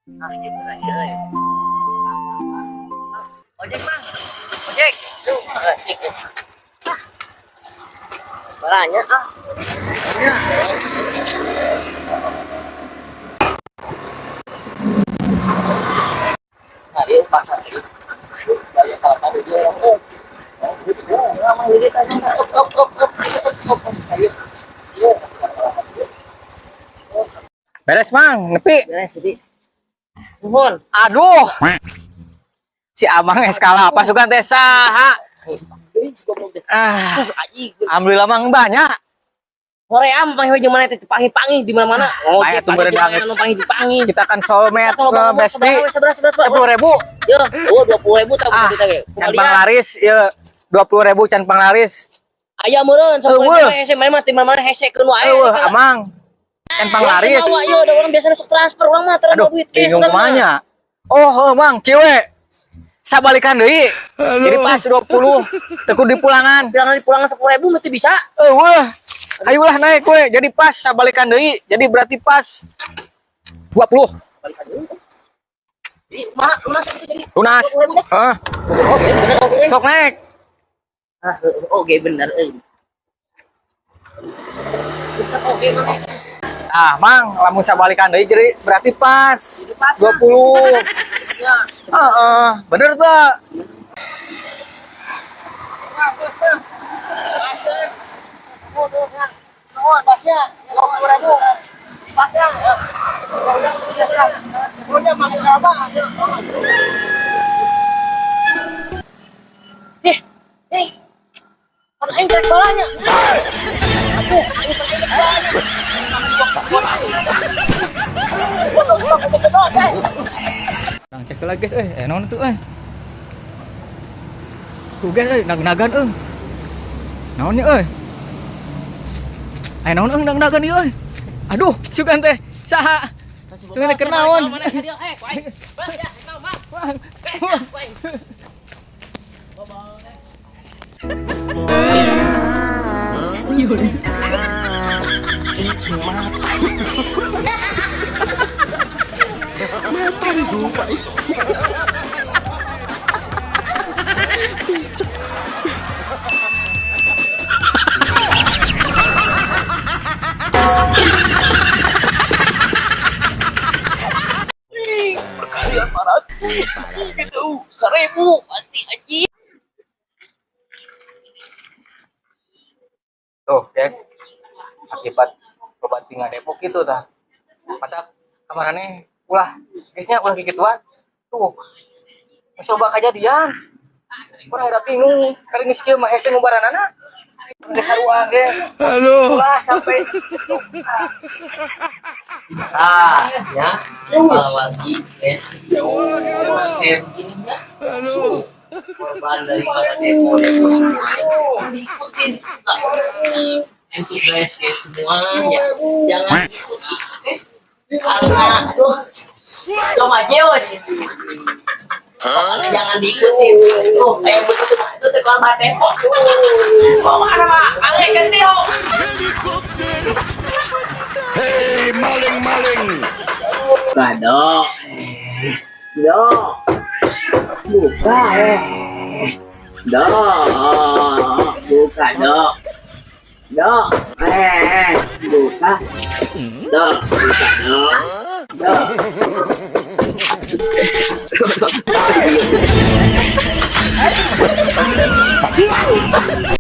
Ah, ieu bener ieu euy. Ojek, Mang. Ojek. Duh, asik. Ah. Baranya ah. Nah, ieu pasar ieu. Balik kalapa di dieu orang euy. Oh, jadi tanya up up up up up up. Ayo. Iya. Beres, Mang, nepi. Beres jadi. Nuhun. Aduh. Si Amang es kalapa sugan teh saha? Ah, alhamdulillah Mang banyak. Hoream panggil jeung mana teh panggil-panggil di mana-mana. Aya tuh beredang. Panggil-panggil. Kita kan soulmate ke besti 10.000. Yo, oh 20.000 tah Ah, duit ge. can panglaris ieu 20.000 can panglaris. Aya meureun 10.000 Eueuh. hese mana mah di mana-mana hese keun wae. Eueuh, Amang. Can panglaris. Bawa yo, ada orang biasanya sok transfer urang mah tara Aduh, duit cash bingung urang mah. kumanya. Oh, heuh, Mang, kieu we. Sabalikan deui. Jadi pas 20 teu kudu dipulangan. Bilangan dipulangan 10.000 mah teu bisa. Eueuh. Ayolah naik we. Jadi pas sabalikan deui. Jadi berarti pas 20. Balikan deui. Jadi mah lunas itu jadi. Lunas. 20.000 teh. Heeh. Oke, bener oke. Sok naik. Ah, oke bener euy. Oke, mana? Ah, Mang, lamun sabalikan deui jadi berarti pas Jadi pas, Mang. 20. Ya. Heeh, bener tuh. Nuhun, pasnya. 20.000. Pasnya. Udah, mang siapa? Eh, eh. Ada aing trek balanya. Aduh, aing trek balanya. Nang cek lagi guys, eh, naon tuh eh. Tuh guys, eh, nag-nagan euy. Naon nya euy? Aya naon euy nag-nagan ieu euy. Aduh, sugan teh. Saha? Sugan teh keur naon? Eh, ku aing. Bang, ya, naon, Bang? Bang. Beres, ya, ku aing. Perkalian 400 gitu, 1.000 pasti aja. Tuh, guys. Akibat berobat tinggal Depok gitu tah. Mata kamarane ulah guysnya ulah kikituan. Tuh. Coba kejadian. Urang ada bingung, kali geus kieu mah hese ngubaranana. Geus sarua, guys. Aduh. Ulah sampai Ah, ya. Apalagi guys, konsep ini ya. Aduh. Korban daripada Depok Depok semua diikutin. Untuk guys, guys semua ya, jangan ikut karena tuh coba Zeus. Jangan diikutin. Tuh, kayak begitu itu tuh korban Depok. Mau mana pak? Aneh ganti oh. Hei, maling-maling! Buka dok, dok, buka eh, dok, buka dok, dok, eh, buka, dok, buka dok, dok.